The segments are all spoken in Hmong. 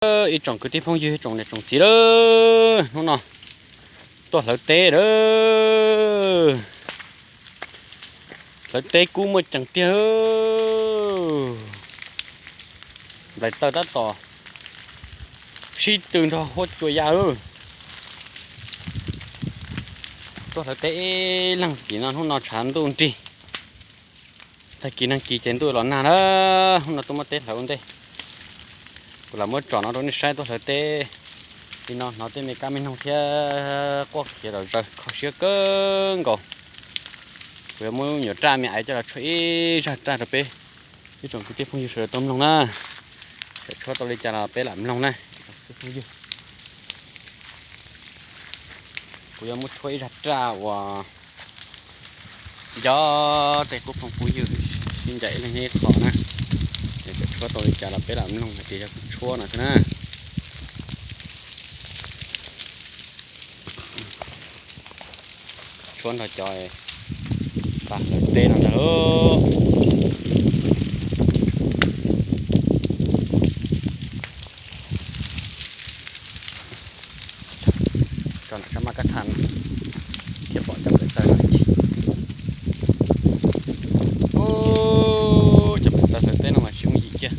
Ib tsoom kwv tij phooj ywg, ib tsoom niam tsoom txiv lawm, hnub no tuaj hlawv teb lawm. Hlawv teb kub muaj ceem tiag. Nplaim taws tab tom sib tw nrog huab cua ya. Tuaj hlawv teb ib leeg tim no, hnub no tshav ntuj nrig. Tag kis nag kis ces ntuj los nag na. Hnub no tuaj muab teb hlawv ua ntej. Kuv lam muab tsom no rau nej saib tuaj hlawv teb. Li no hnov tej me kab me noog thiab quaj khiav los zaws kho siab kawg nkaus. Kuv yuav muab nyuam raj me aiv coj los tshuab ib zaj raj rau peb ib tsoom kwv tij phooj ywg sawv daws tau mloog na. Txawm tshuab tau li cas los peb lam mloog na. Phooj ywg, kuv yuav muab tshuab ib zaj raj uas nco tej qub phooj qub ywg sib ncaim ib leeg ib qho na. Txawm tshuab tau li cas los peb lam mloog hais tias yog kuv tshuab no xwb na. Tshuab nrog cov pas hlawv teb no ntag lauj. Tso ntawm sab maj kab tham thiaj pom cov nplaim taws no. Cov nplaim taws hlawv teb no mas tsis yooj yim kiag.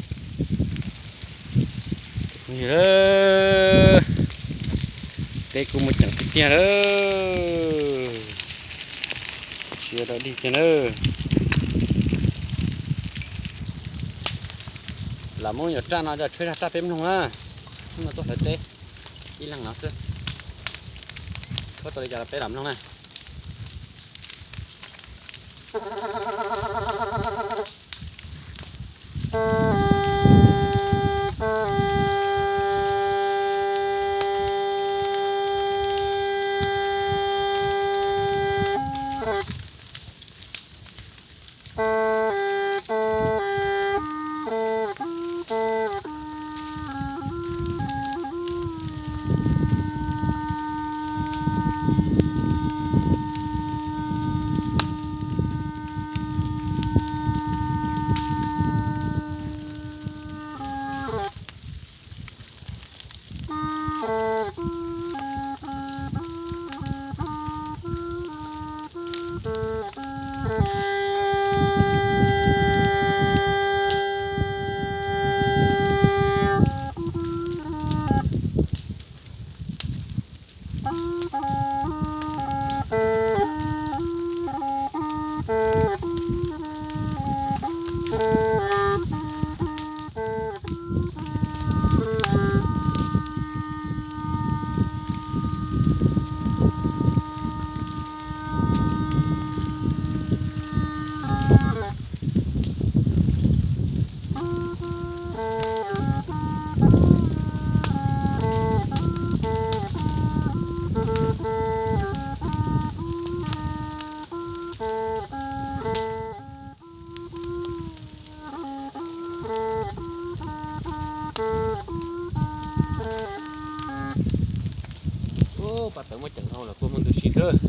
Teb kuj muaj ceem tiag tiag lawm. Tsis ua dog dig kiag nawb. Lam muab nyuam raj no coj tshuab zaj raj peb mloog na. Hnub no tuaj hlawv teb ib leeg no xwb. Tshuab tau li cas los peb lam mloog na. Ub, paj tawv muaj ceem dhau los kua muaj ntws si xwb.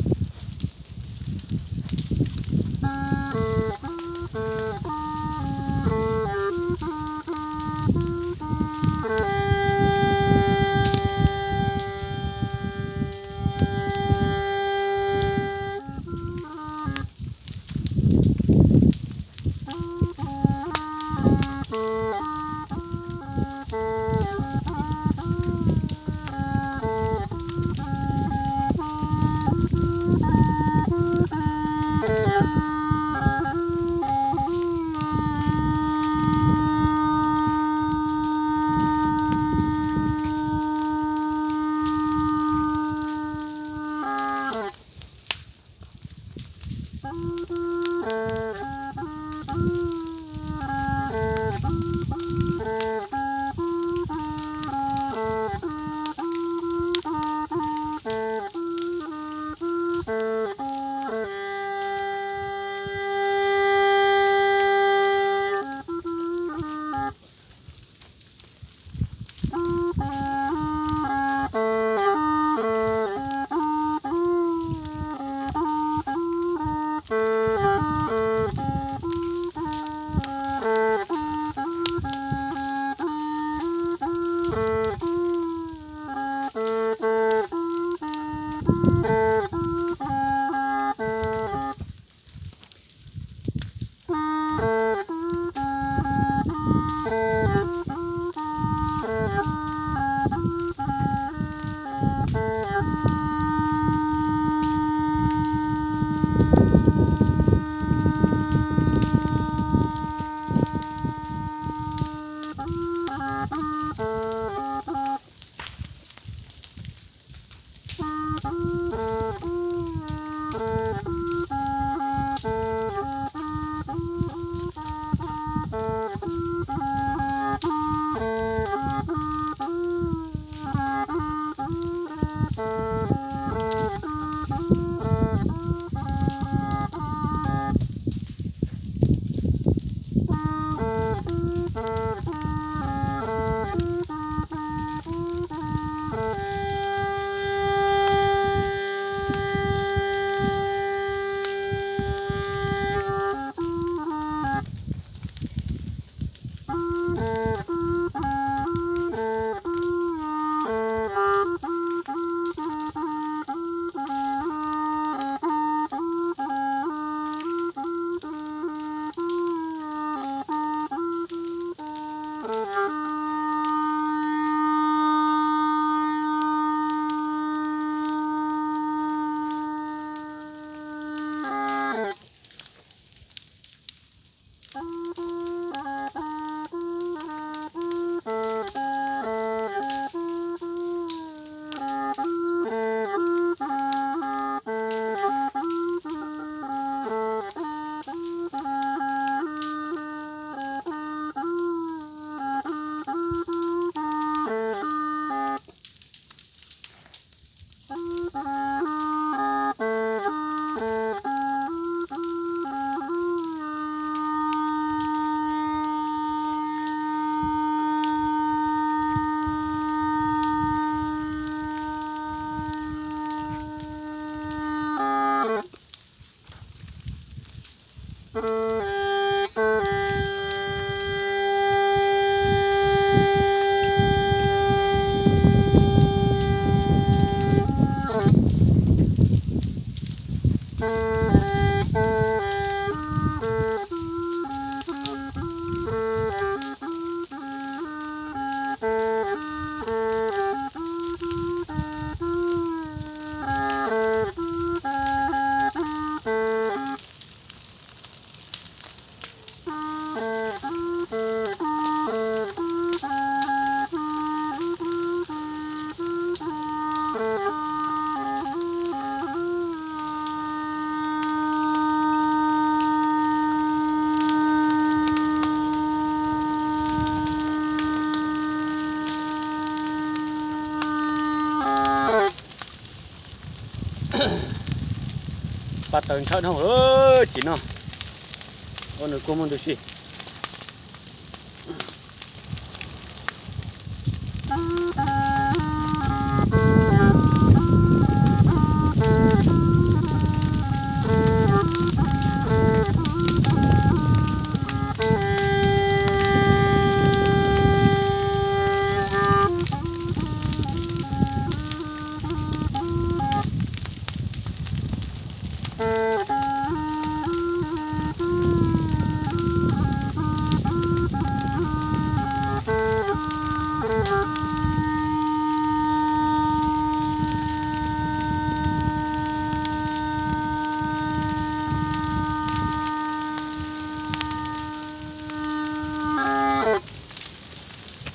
Pa taws ntshawv dhau, cim no ua nws kua muag ntws si.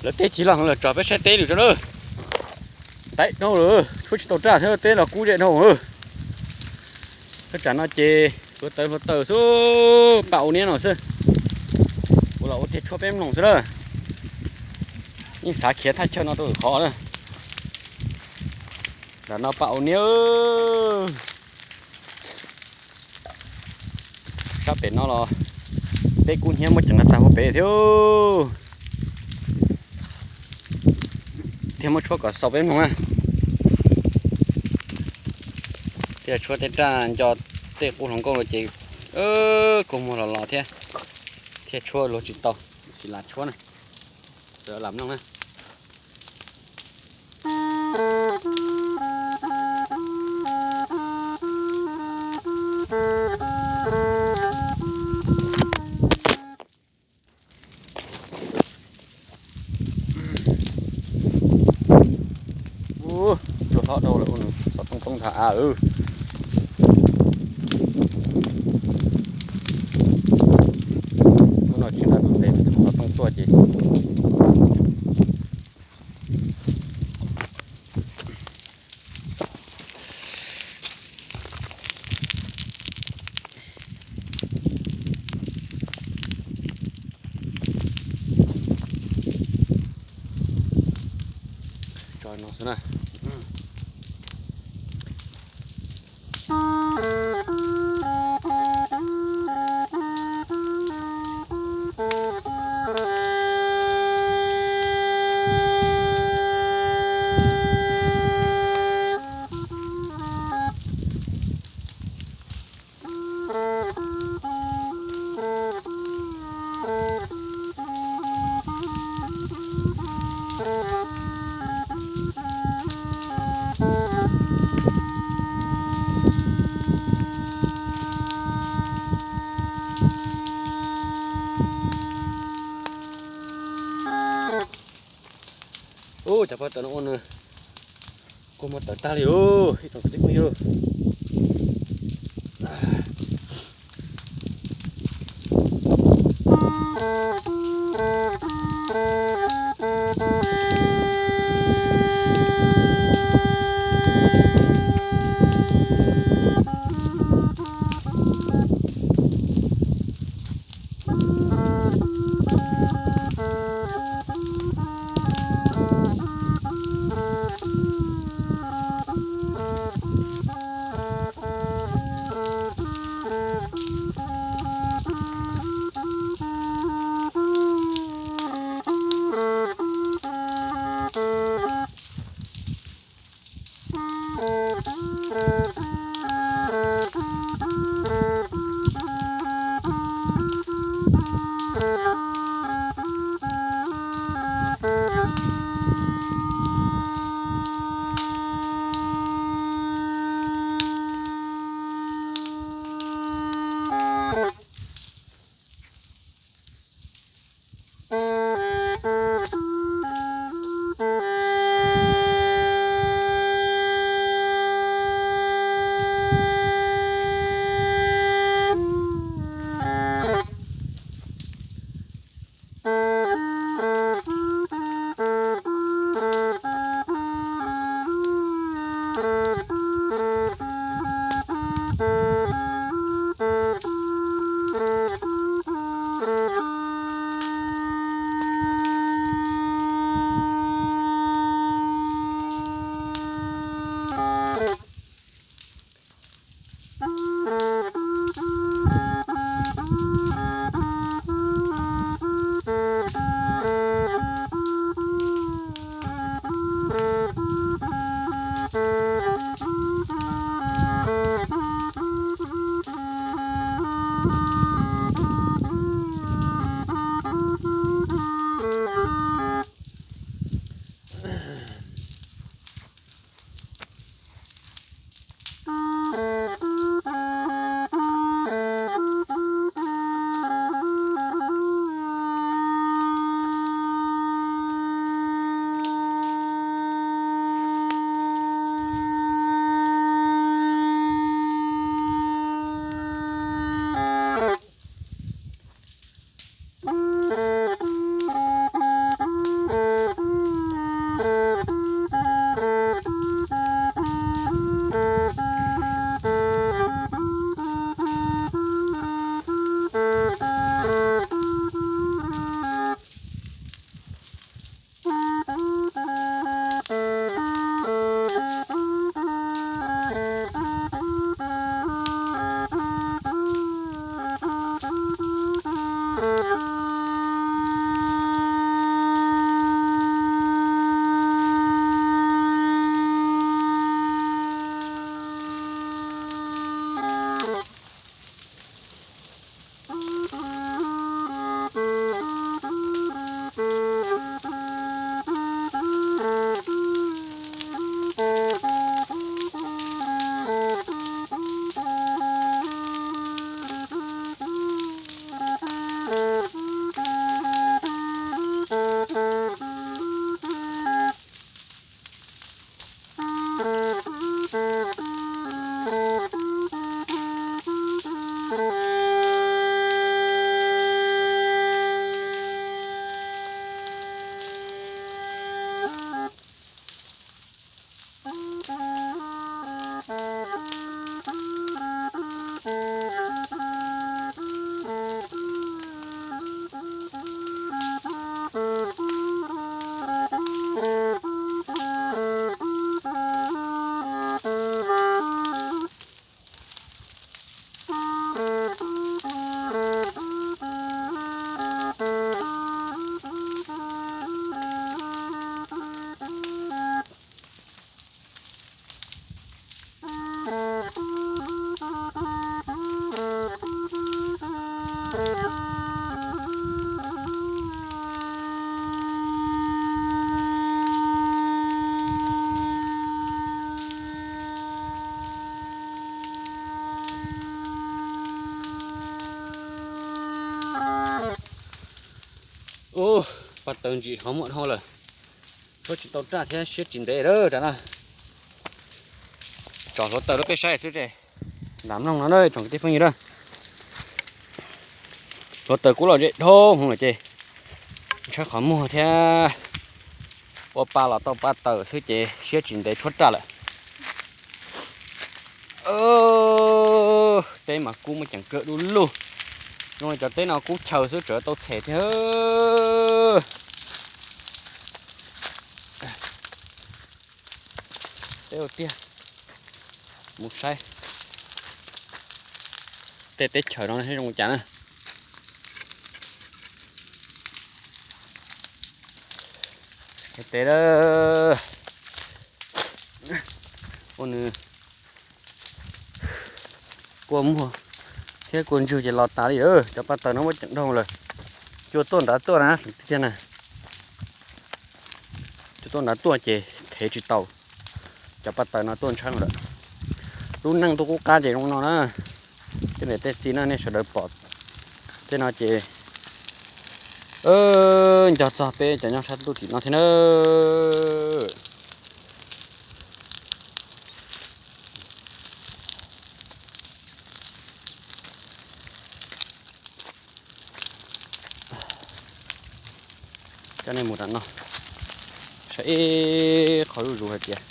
Lawv teb tsis los lawm, tso peb saib teb lawm tso na. Ntaim dhau lawm, tshuab tsis tau raj thiab, teb los kub zej dhau. Thaj tsam no ces hluav taws hluav taws xwb, pam ua niab no xwb. Kuv los ua tiag tshuab peb mloog xwb na. Yeej xav khiav thaj chaw no rau qhov na. Nram no pam ua niab. Sab pem no los teb kub hnyiab, muab ceev tag hauv pem thiab. Thiaj muab tshuab kom xaus peb mloog na. Thiaj tshuab tej raj nco tej qub hluas nkauj no ces kua muag los los thiab, thiaj tshuab luag tsis tau, tsis lam tshuab na. Sawv daws lam mloog na. Ub, cua hlob dhau lawm, xov tooj poob nthav av. Hnub no tsis nqa tus ntes, xov tooj tuaj ces tso no xwb na. Ub, cov paj tawm no ua nws kua muag tawm tag li lauj, ib tsoom kwv tij phooj ywg. Paj taws ntsim qhov muag dhau lawm, tshuab tsis tau raj thiab siab tsis ntev lawm tam no. Tso hluav taws rau peb saib xwb ces nram mloog no na tsoom kwv tij phooj ywg na. Hluav taws kuj los ze dhau hwv lawm ces ntshawb qhov muag thiab ua pa los tau paj taws xwb ces siab tsis ntev tshuab raj lawm. Teb mas kub muaj ceem kawg du lug. Zoo li cov teb no kub chaw xwb tseem tau txhem thiab. Teb ua tiag, mus saib tej teb chaws no zoo li cas na. Teb, ua nws kua muag thiab kua ntswg ces los tas li lawm. Cov paj taws no muaj ceem dhau lawm. Cua tuaj nrad tuaj na, tiag na. Cua tuaj nrad tuaj ces thev tsis tau. Cov paj taws no tuaj ntshawb lawm. Lub neej tuaj qub qab ces zoo no na. Tej niam tej txiv na, nej sawv daws pom tej no ces nco txog peb cov nyob sab ntuj tim no thiab na. Coj nej mus rau no saib ib qho zuj zus hais tias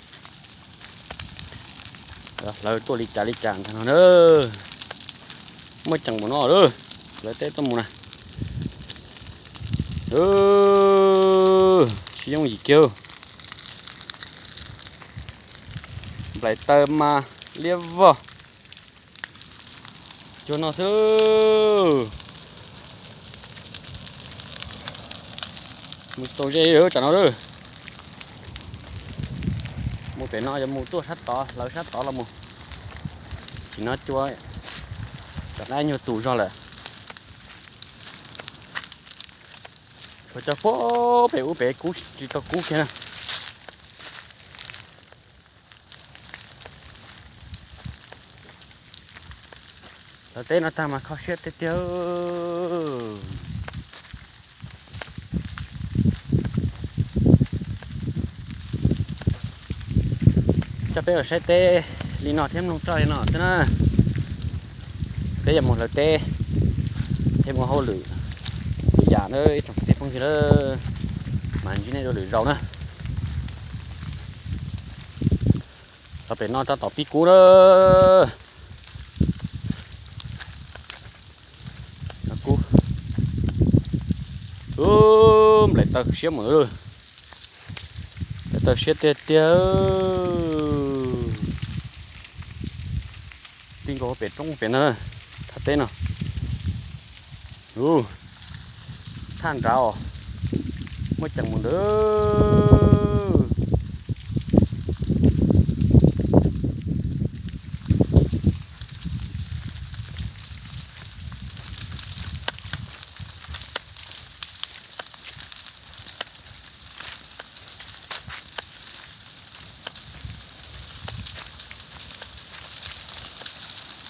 hlawv tuaj li cas li cas ntag no na. Muaj ceem npaum no lawm, hlawv teb tuaj mus na. Tsis yooj yim kiag. Nplaim taws mas liab vog. Cuag no xwb. Mus tau ze tam no lawm. Mus pem no yog mus tuaj sab tod, hlawv sab tod los mus. Tsis no cua tam nab nyuag tus zog lawm. Tshuav cov puag pem ub pem kub tsis tau kub kiag na. Lawv teb no tag mas kho siab tiag tiag. Coj peb los saib teb li no thiab mloog roj li no xwb na. Peb yuav mus hlawv teb thiab mus hauj lwm lwm yam na ib tsoom kwv tij phooj ywg na. Mas ntsib nej dua lwm zaus na. Los pem no rau tom pib kub na. Kub, nplaim taws siab mus, nplaim taws siab tiag tiag. Tib nkaus pem roob pem no, thaj teb no. Thaj nrad os, muaj ceem mus ntawd.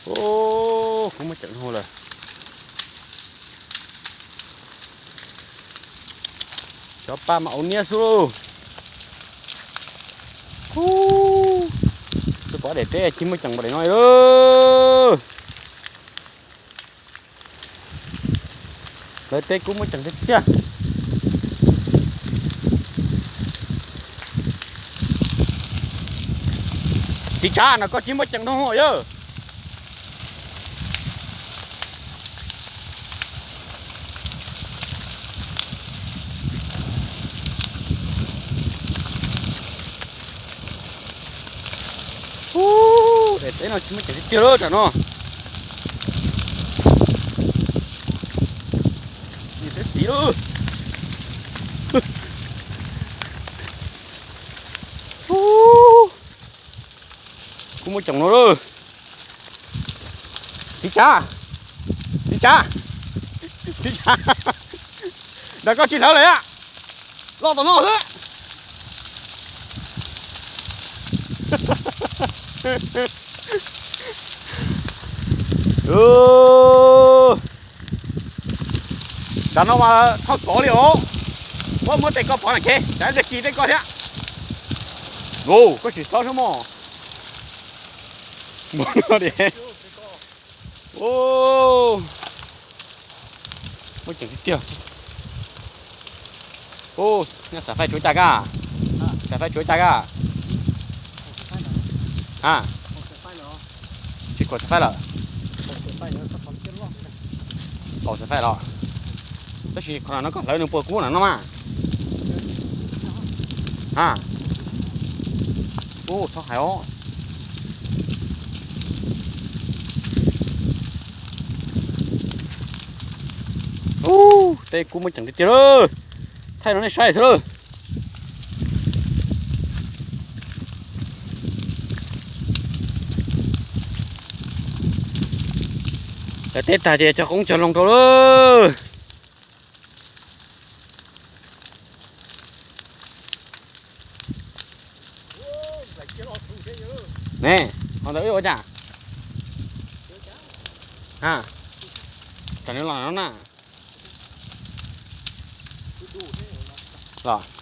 Ub, kub muaj ceem dhau lawm. Cov paj mas au niab xwb lauj. Ub, twb pom daim teb tsis muaj ceem npaum li no li. Lawv teb kub muaj ceem tiag tiag. Txiv Tsav, no koj tsis muaj ceem dhau yog. Ub, daim teb no tsis muaj ceem tiag tiag lawm tam no. Txiv lawm. Ub, kub muaj ceem no lawm. Txiv Tsav, Txiv Tsav, Txiv Tsav, nrad koj tsis hlawv lawm a, los tom no xwb. Tam no mas thoj kov li os. Muab, muab tej ko pov na, kev cas ntsej kis tej ko thiab. Ua, koj tsis xob sab mog. Npog no di. Ua, muaj ceem tiag tiag. Ua, nyob xav faib tsuav cas kab? Xav faib tsuav cas kab? A, tsis khuam xav faib lawm. Qaum xav faib los. Tab sis qhov no koj hlawv nws puas kub na no mas. A, ua, txhob hais os. Ub, tej kub muaj ceem tiag tiag lawm. Thaij rau nej saib xwb lawm. Lawv teb tag ces cog qoob cog loo rau lawm. Ne, qhov ntawd wb ua cas? A, tam nws los no na. Los.